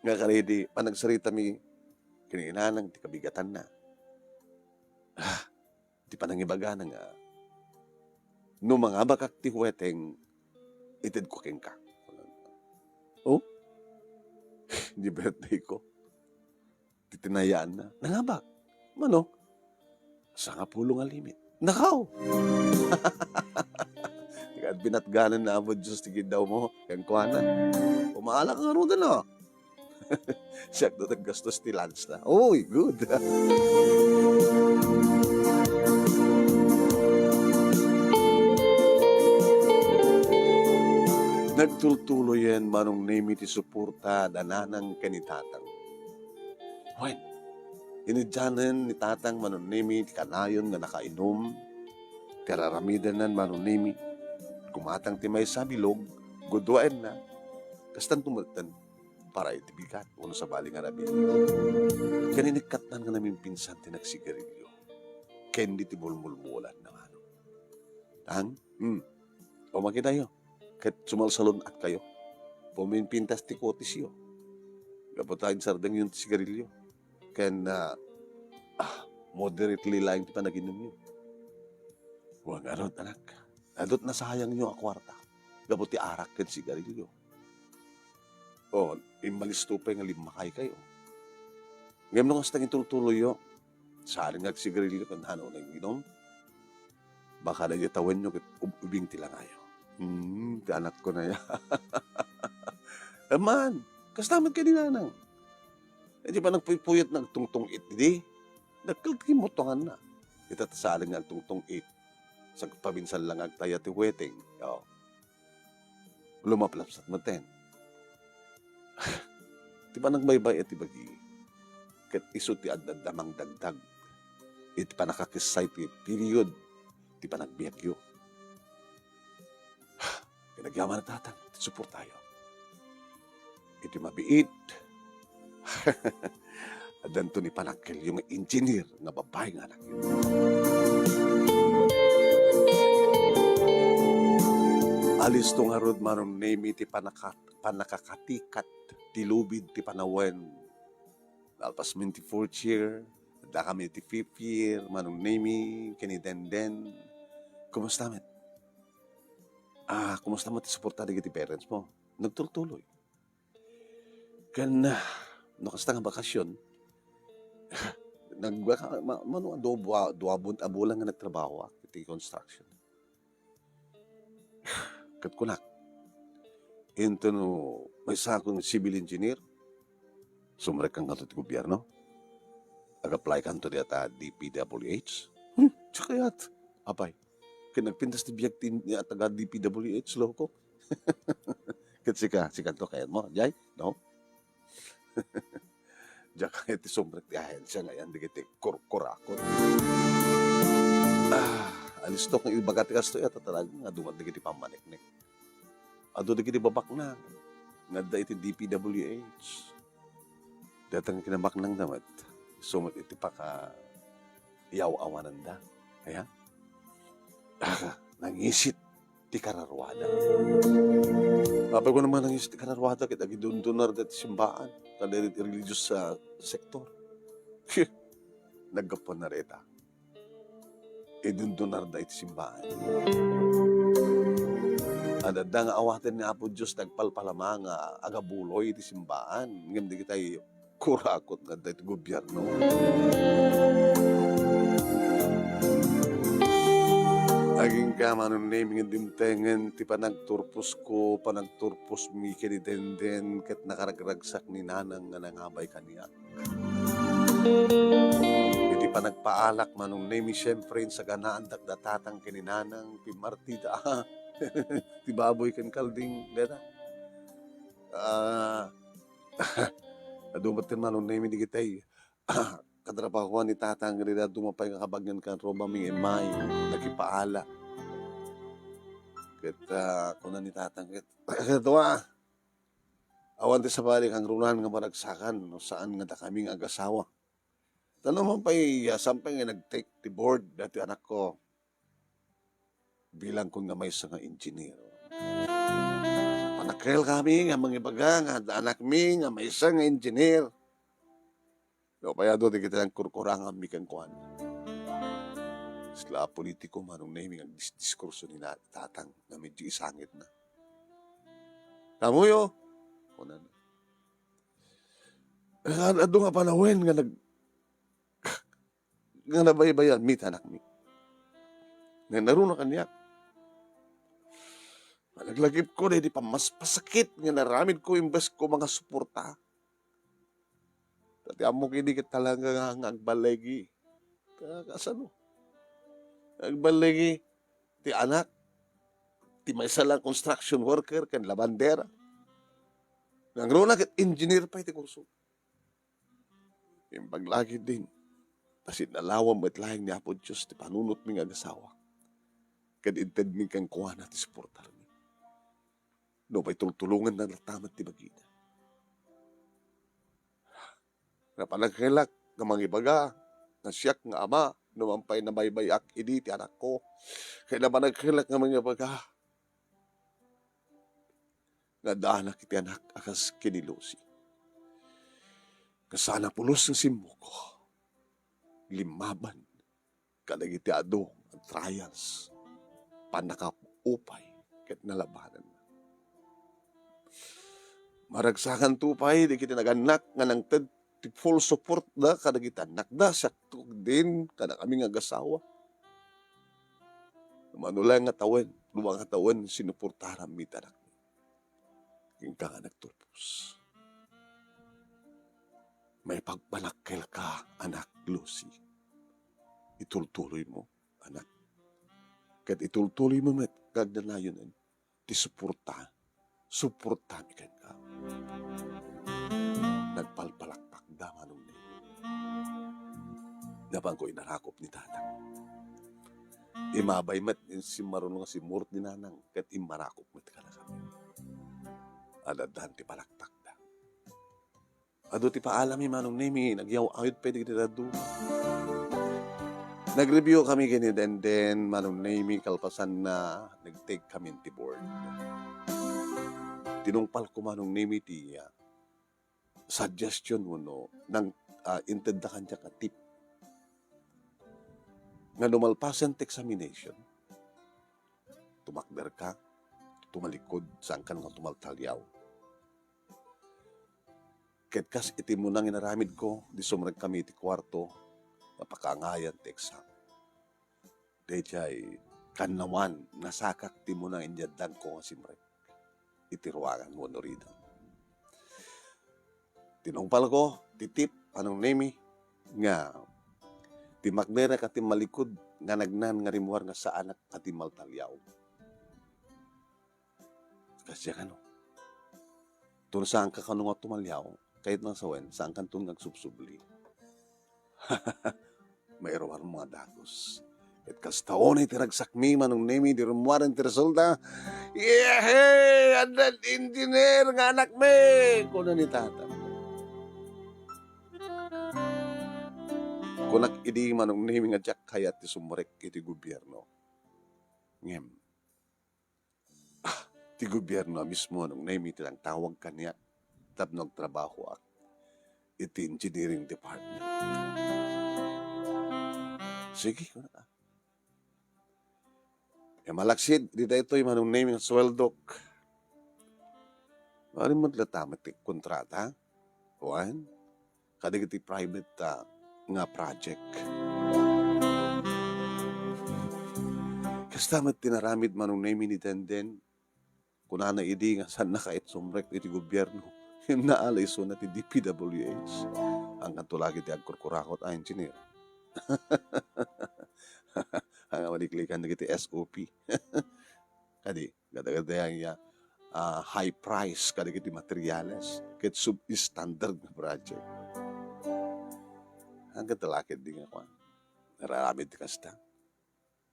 Nga kadi, panagsaritami ken ni nanang ti kabigatanna. Ah, ti panangibagana nga, "No mangabakak ti huweteng, itedko kenka." Oh? Di birthday ko. Ti tinayaanna. Nangabak. Mano? Sangapulo nga limit. Nakaw! Ket binatganan na Apo Dios ti kiddaw mo, kenkuana. Umaala ka ngaruden, no? Siak do naggastos ti lunch na. Uy, good. Nagtultuloyen, Manong Nemi, ti suporta da nanang ken ni tatang. Wen, inidianen ni tatang, Manong Nemi, ti kanayon nga nakainum, ti ar-aramidenna, Manong Nemi. Kumatang ti maysa a bilog, guduaenna. Kastanto metten para iti bigat, wenno sabali nga rabii. Ken inikkatnan nga namimpinsan ti nagsigarilio. Ken di ti mulmulmulan na, Manong. Tang? Hmm. O, makidayo. Ket sumalsalun-atkayo. Pumimpintas ti kutisyo. Gapu ta insardengyon ti sigarilyo. Ken, ah, ah, moderately laeng ti panaginumyo. Wen ngarud, anak. Adut nasayangyo a kuarta. Gapu ti arak ken sigarilyo. O, immalisto pay nga limmakaykayo. Ngem no kasta nga itultuloyyo, saan nga agsigarilyo ken nano nga inum? Baka daydi tawenyo ket ub-, ubing ti langayo. Hmm, ti anakko na ya. Aman, kasta met kadi nanang. Iti panagpuypuyat nga agtungtung-it idi, dakkel ti kimmutuanganna. Ita ta saan nga agtungtung-it, sagpaminsan lang agtaya ti huweteng. O. Lumaplapsat metten. Ti panagbaybay-at ti bagi, ket isu ti adda a mangdagdag iti pannakakessay ti period ti panagbiagyo. Ket agyamanen, tatang, ti suportayo. Iti mabiit, addanto ni panakkelyo nga engineer nga babai nga anakyo. Alisto ngarud, Manong Nemi, ti panaka-, pannakakatikat ti lubid ti panawen. Nalpas mi ti fourth year, addakami ti fifth year, Manong Nemi, ken ni Denden. Kumusta met? Ah, kumusta met ti suporta dagiti parents mo? Nagtultuloy. Ken, ah, no kasta nga bakasyon, nag-, ma-, mano, dua, dua bun-, a bulan nga nagtrabahoak iti construction. Ket kunak, inton maysa a civil engineer, sumrekka ngarud ti gobierno. Ag-apply kanto diay a D P W H? Hmm, diak kayat. Apay, ket nagpintas ti biag ti, a taga D P W H, loko. Ket sika, sikanto kayatmo, diay? No? Diak kayat ti sumrek ti ahensia nga ayan dagiti kurkurakot. Ah, alistok nga ibaga ti kastoy, ta talaga nga adu met dagiti pammaneknek. Adu dagiti babaknang nga adda iti D P W H. Dayta nga kinabaknangda met, isu met iti pakayaw-awananda. Aya? Ah, nangisit ti kararuada. Apay ko naman nangisit ti kararuada ket agidundunarda ti simbaan, kada iti religious a sektor. Naggapuan na reta. Idundunarda iti simbaan. Adda nga awaten ni Apo Dios ti agpalpalama nga agabuloy iti simbaan. Ngem dagitay kurakot nga adda iti gobierno. Agingga, Manong Nemi, nga dimtengen ti panagturposko, panagturposmi ken ni Denden, ket nakaragragsak ni Nanang nga nangabay kaniak. Iti panagpaalak, Manong Nemi, siempre, insaganaandak da Tatang ken ni Nanang, pimmartida, ah, ti baboy ken kalding, deta. Ah, adu met ken, Manong Nemi, dagitay katrabahoan ni Tatang, ket adu pay nga kabagian ken Roma, Ming Emay, nakipaala. Ket, ah, kuna ni Tatang, ket, ket, wa, awan ti sabali, kangrunan nga maragsakan no saan nga dakami nga agasawa. Ta no man pay, ah, saan pay nga nag-take ti board daytoy anakko, bilangkon nga maysa nga engineer. Panagkelkami nga mangibaga nga adda anakmi nga maysa nga engineer. No pay adu dagiti nagkurkuranganmi kenkuana. Sila a politiko, Manong Nemi, nga agdisdiskurso ni na-, Tatang nga medyo isangitna. Kamuyo, kunana. Adu nga panawen nga nag-, nga nabaybayanmi ti anakmi. Nga naruna kaniak. Naglagipko daydi pammaspasakit nga naramidko imbes ko mangasuporta. Ta ti ammok idi ket talaga nga, nga agballigi. Ka-, kasano? Agballigi ti anak, ti maysa la construction worker ken labandera. Nangruna ket engineer pay ti kurso. Imbag la ketdin, ta sinnalawan met laeng ni Apo Dios ti panunotmi nga agasawa, ket intedmi kenkuana ti suportarmi. Nupay tultulongenna latta met ti bagina. Nga panagkelak nga mangibaga nga siak nga ama, no man pay nabaybay-ak idi ti anakko, ket napanagkelak nga mangibaga nga adda anak iti anak a kas ken ni Lucy. Kasano pulos nga simmukko, limmaban kadagiti adu nga trials, pannakaupay ket nalabananna. Maragsakanto pay dagiti nagannak nga nangted ti full support da kadagiti annakda, siakto din kadakami nga agasawa. Mano la nga tawen, dua nga tawen, sinuportaranmi ti anakmi. Inka nga nagturpos. Maipagpanakkelka, anak Lucy. Itultuloymo, anak. Ket itultuloymo met nga agnanayon ti suporta, suportami kenka. Nagpalpalakpakda, Manong Nemi. Napanko inarakop ni Tatang. Imabay met, simmaruno nga simmurot ni Nanang, ket immarakop met kadakami. Adaddan ti palakpakda. Adu ti paalami, Manong Nemi, nagyaw-ayod pay dagiti dadduma. Nag-review kami ken ni Denden, Manong Nemi, kalpasanna, nag-take kami ti board. Tinungpalko, Manong Nemi, ti, ah, suggestion wenno nang, ah, intedda kaniak a tip. Nga no malpasen ti examination, tumakderka, tumalikod, saanka nga tumaltaliaw. Ket kas iti muna nga inaramidko, di sumrek kami iti kuarto nga pakaangayan ti exam. Daydiay kannawan, nasakak ti muna nga inyaddangko nga simrek iti ruangan wenno ridang. Tinungpalko ti tip, Manong Nemi, nga ti maknera ka ti malikud nga nagnan nga rimmuar nga saanak a timmaltaliaw. Kasdiay kano. Tono saanka kano nga tumaliaw, kayatna sawen, saankanton nga agsubsubli. Mairuarmo a dagus. Ket kasta unay ti ragsakmi, Manong Nemi, idi rummuaren ti resulta. "Yehey! Addan engineer nga anakmi!" kuna ni tatang. Kunak idi, Manong Nemi, nga diak kayat ti sumrek iti gobierno. Ngem, ah, ti gobierno a mismo, Manong Nemi, ti nangtawag kaniak tapno agtrabahoak iti engineering department. Sige, kunana. E malaksid, di daytoy, Manong Nemi, nga sueldok. Maarim met latta met ti kontrata. Wen, kadagiti private, ah, nga project. Kasta met ti naramid, Manong Nemi, ni Denden. Kunana idi nga saanna kayat sumrek iti gobierno. Ngem naalay isuna ti D P W H. Angkanto la ket ti agkurkurakot a engineer. Anga maliklikan dagiti S O P. Kadi, gada-gadayan ya, ah, high price kadagiti materials ket substandard nga project. Angkanto la ket di nga kuan. Nararamid ti kasta.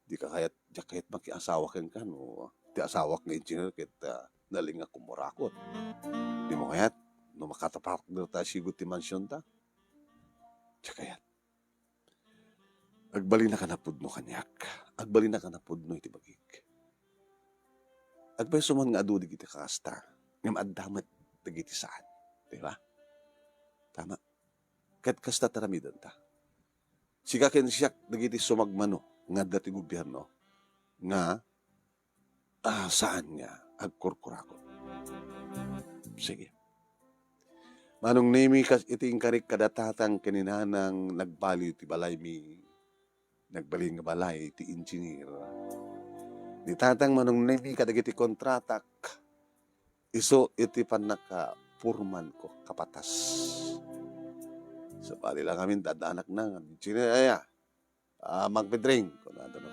Di ka kayat, di ka kayat makiasawa kenka no ti asawak nga engineer ket, ah, nalingak kumkurakot. Dimo kayat no makatapark dita sigud ti mansion ta? Di kayat. Agbalinak a napudno kaniak. Agbalinak a napudno iti bagik. Agpayso man nga adu dagiti kakasta, ngem adda met dagiti saan. Di ba? Tama. Ket kasta ti aramidenta. Sika ken siak dagiti sumagmamano nga adda ti gobierno nga, ah, saan nga agkurkurakot. Sige. Manong Nemi, kas iti inkarik kada tatang ken ni nanang, nagbaliw ti balaymi. Nagbalin nga balay ti engineer. Ni tatang, Manong Nemi, kadagiti kontratak isu iti pannakapurmanko, kapatas. Sabali la ngamin, adda anakna nga engineer aya. Ah, magpidring, kunada no.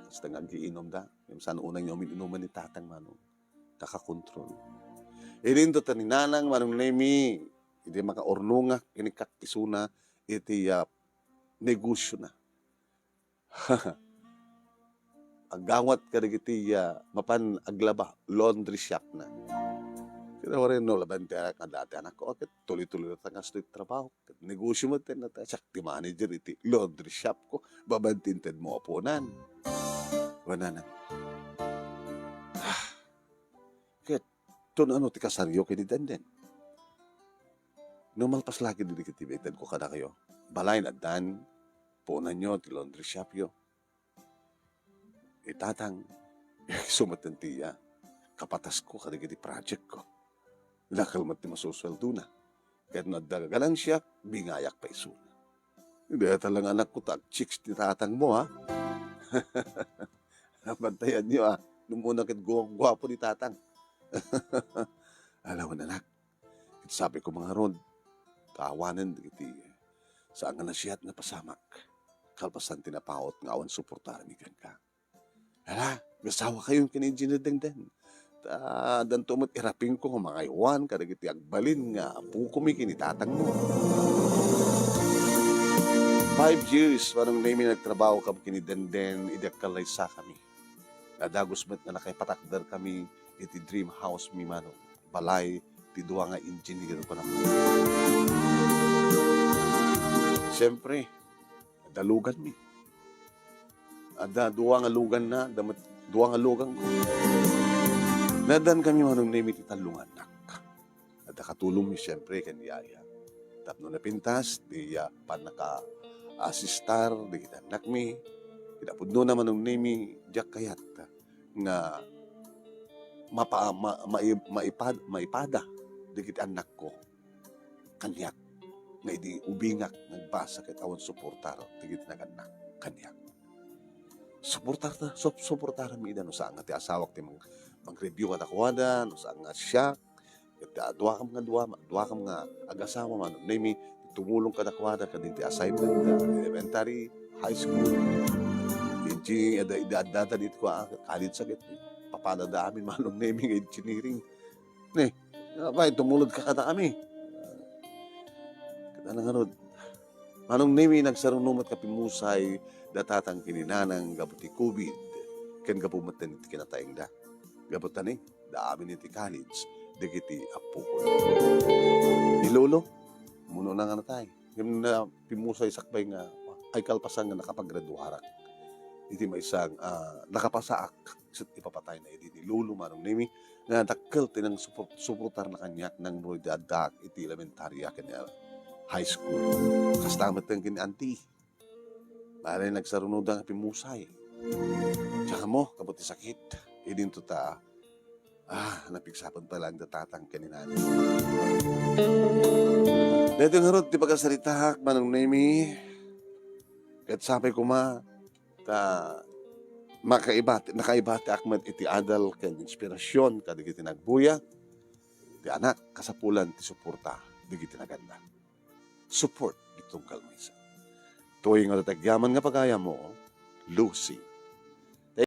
Kasta nga agiinumda. Ngem saan unay nga umin-inuman ni tatang, Manong. Kakakontrol. Idinto ta ni nanang, Manong Nemi, idi makaurnongak, inikak isuna iti, ah, negosiona. Aggawat kadagiti, ah, mapan aglaba, laundry shop na. Kinawarin no, laban ti anak nga dati anakko, ket tuloy-tuloy ta kastoy trabaho. Ket negosio met ti nata, siak ti manager iti laundry shop ko, babaen ti intedmo a puonan. Kunana. Ah, ket, tun ano ti kasaryo ken ni Denden? No malpas la ket dagiti itedko kadakayo, balay addan, puonanyo ti laundry shopyo. Itatang, isu met ti, ah, kapatasko kadagiti projectko. Dakkel met ti masusueldona. Ket no adda ganansia, bingayak pay isuna. Dayta la nga anakko ta agchicks ti tatangmo, ha? Bantayanyo, ah. No umuna ket guapo ni tatang. Ala wen, anak. Ket sapay ko ngarud, ta awanen dagiti saan nga nasayaat nga pasamak, kalpasan ti napaut nga awan suportarmi kenka. Ala, agasawakayon ken ni Engineer Dengdeng. Ta addanto met irapingko nga mangaywan kadagiti agbalin nga apokomi ken ni tatangmo. Five years, Manong Nemi, nagtrabaho kam ken ni Dengdeng idi agkallaysakami. Nadagus met nga nakaipatakderkami iti dream housemi, Manong. Balay ti dua nga engineer, kunana. Siyempre, adda luganmi. Adda dua nga luganna, adda met dua nga luganko. Naaddankami, Manong Nemi, ti tallo nga annak. Adda katulongmi, siyempre, ken ni Yaya. Tapno napintas ti, ah, pannaka-asistar dagiti annakmi. Kinapudnona, Manong Nemi, diak kayat nga mapa-, ma-, mai-, maipad-, maipada dagiti annakko kaniak nga idi ubingak nagbasa ket awan suportar dagiti nagannak kaniak. Suportar ta, sup-, suportarmi ida no saan nga ti asawak ti mang-, mang-review kadakuada, no saan nga siak, ket, ah, duakam nga dua, duakam nga agasawa, Manong Nemi, ti tumulong kadakuada kadagiti assignment da elementary, high school. Engineering, adda, adda, adda ditoy a college sa ket papadada amin Manong Nemi nga engineering. Ne, apay, tumulod ka kada kami. Kada nangarod, Manong Nemi, nagsaruno met ka pimusay da tatang ken ni nanang gapu ti covid, ken gapu met iti kinataengda. Gapu ta ni, da amin iti college dagiti appo. Ni Lolo, umuna nga natay. Ngem na pimusay sakbay nga, ay kalpasan nga nakapagraduarak. Iti maysa nga, ah, nakapasaak, isut' ipapatayna idi ni Lolo Manong Nemi, nga dakkel ti nangsupo-, suportarna kaniak nang no idi addaak iti elementaria ken high school. Kasta met ken ni Auntie. Bale, nagsarunoda nga pimusay. Diak ammo, gapu ti sakit. Idinto ta, ah, napigsapen pay laeng da tatang ken ni nanang. Daytoy ngarud ti pagasaritaak, Manong Nemi. Ket sapay koma, ta makaibati, nakaibatiak met iti adal ken inspirasyon kadagiti nagbuya. Ti anak, kasapulan ti suporta dagiti naganna. Support ditoy tunggal maysa. Toy nga ti agyaman nga pagayammo, Lucy.